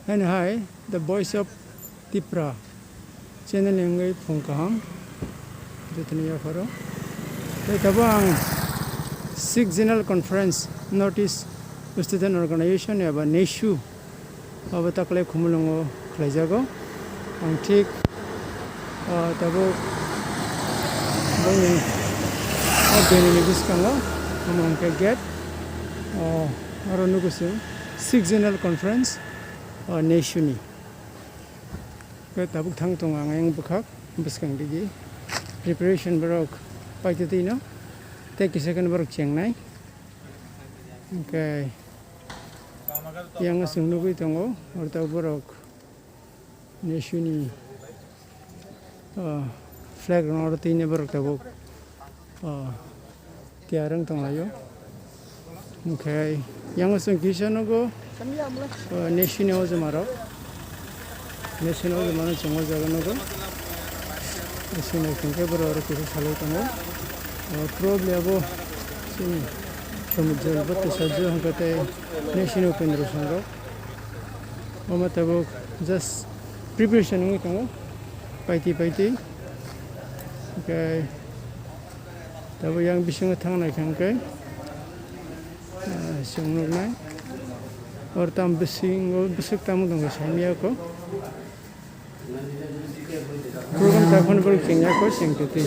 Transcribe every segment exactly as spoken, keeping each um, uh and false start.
Haino hai The Voice of Tipra channel ni wngwi phung kaham jotono yapharo. Tei tabuk ang Sixth General Conference, North East Student Organization eba nesu abo taklai Khumulwngo khlaijago. Ang thik, ah, tabuk boni o venue ni bwskango, omo hwnkhe gate, ah, aro nugo chwng Sixth General Conference, ah, nesu ni. Khe tabuk thang tongo ang ayang bwkhak bwskang digi preparation borok paitwi twino tei kisa kheno borok chengnai. Hwnkhe yang chwng nugwi tongo, oro tabuk borok nesu ni, ah, flag rwna oro twini borok tabuk, ah, tiyar wng tonglaio. Hwnkhe yang chwng kisa nugo, ah, nesu ni ojma rok, nesu ni ojma no chwng o jaga nugo. Nesu ni hwnkhe borok oro kisa salai tongo. Ah, probably abo chini Somudro bo tisajwk hwnkhe tei nesu ni Upendra Song rok. Omo tabuk just preparation wngwi tongo, paitwi paitwi. Hwnkhe tabuk yang bisingo thang nai kha hwnkhe, ah, chwng nuknai. Oro tamo bisingo bwswk tamo tongkha saimanya kho. Program ta phone borok chengya kho chengtwtwi.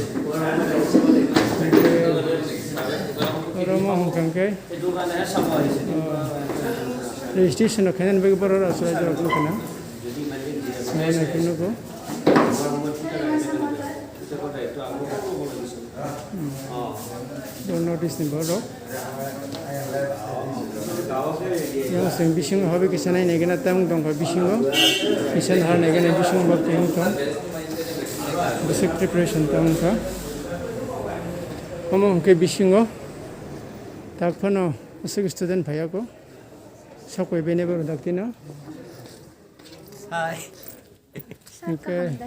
Oro mo hwnkha khe, ah, registration rok khainani bagwi borok rok achukjak wngkha na. Nai nai phano bo. Hmm. Bo notice ni borok. Yang seng bisingo hobi kisa nai nai gana tang tongkha bisingo. Kisa nahar nai gana bisingo bo tong tong. Basic preparation tong kha. Omo hwnkhe bisingo. Tak phano aswk student phaiya ko. Sokoi bene bo daktino. Hai. Hwnkhe,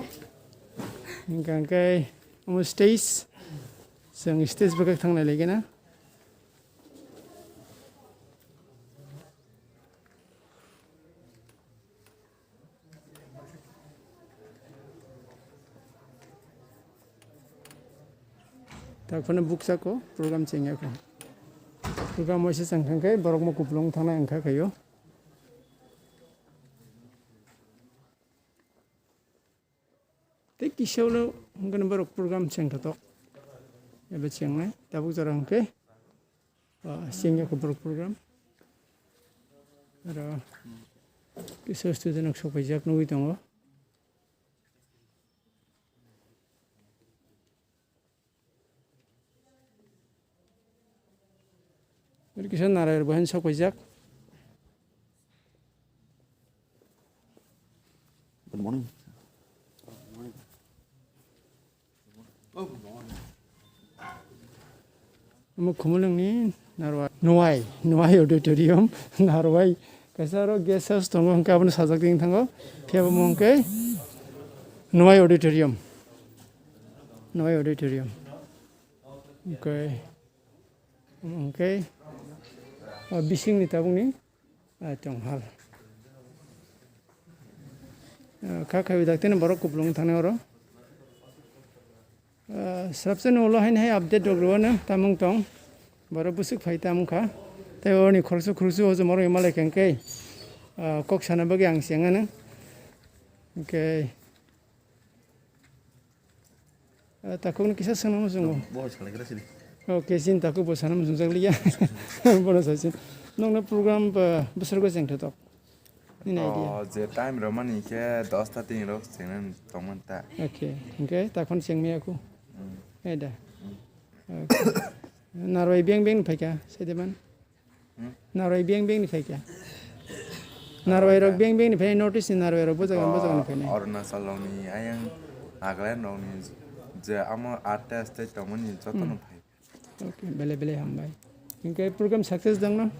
hwnkhe, hwnkhe omo stage. Chwng stage bwkhak thang nai lai gana. Tak phano buksa ko program chengya ko. Program waisa chang thang khe borok mo kupulung thang nai wngkha khaio. Tei kisa ulo hwnkhe borok program chengthotok. Ebe chengnai tabuk jora hwnkhe, ah, chengya khe borok program. Aro kisa student rok sok paijak nugwi tongo. Oro kisa narai rok bo haino sok paijak. Good morning. Omo Khumulwng ni Narwai, Nwai, Nwai Auditorium, Narwai. Kaisa aro guest house tongo, hwnkhe abono sajak tong thango. Phiya bo omo hwnkhe Nwai Auditorium. Nwai Auditorium. Hwnkhe, hwnkhe, o bisingni tabukni, ah, tonghal. Ah, kha khawi daktino borok kupulung thangna oro. Ah, swrapsa ni ulo haino hai update rok rwano tamung tong. Borok bwswk phai tamung kha. Tei oroni khoroksa khoroksa hojom oro malai kha hwnkhe, ah, kok sana bagwi ang chengano. Hwnkhe, ah, takhukno kisa swngna muchungo. Bo salaigra sidi. Okay, chini takhuk bo sana muchungjak liya. Bono saichung. Nokno program ba bwswrgo chengthotok. Nini idea? O, je time romani khe dosta tini rok chengna tongmani ta. Okay, hwnkhe takhon chengmaya khu. Mm. Ai da. Mm. Okay. Narwai beng beng ni phaikha, saideman. Hmm? Narwai beng beng ni phaikha. Narwai rok beng beng ni phai, North East ni narwai rok bo jaga, bo jaga ni phainai. Arunachal rok ni, ayang Nagaland rok ni, je amo art test tei tongmani joto no phai. Okay, belai belai hambai. Hwnkhe program success dong no?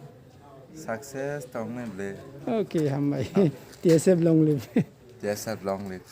Success tongnai ble. Okay, hambai. T S F long live. T S F long live.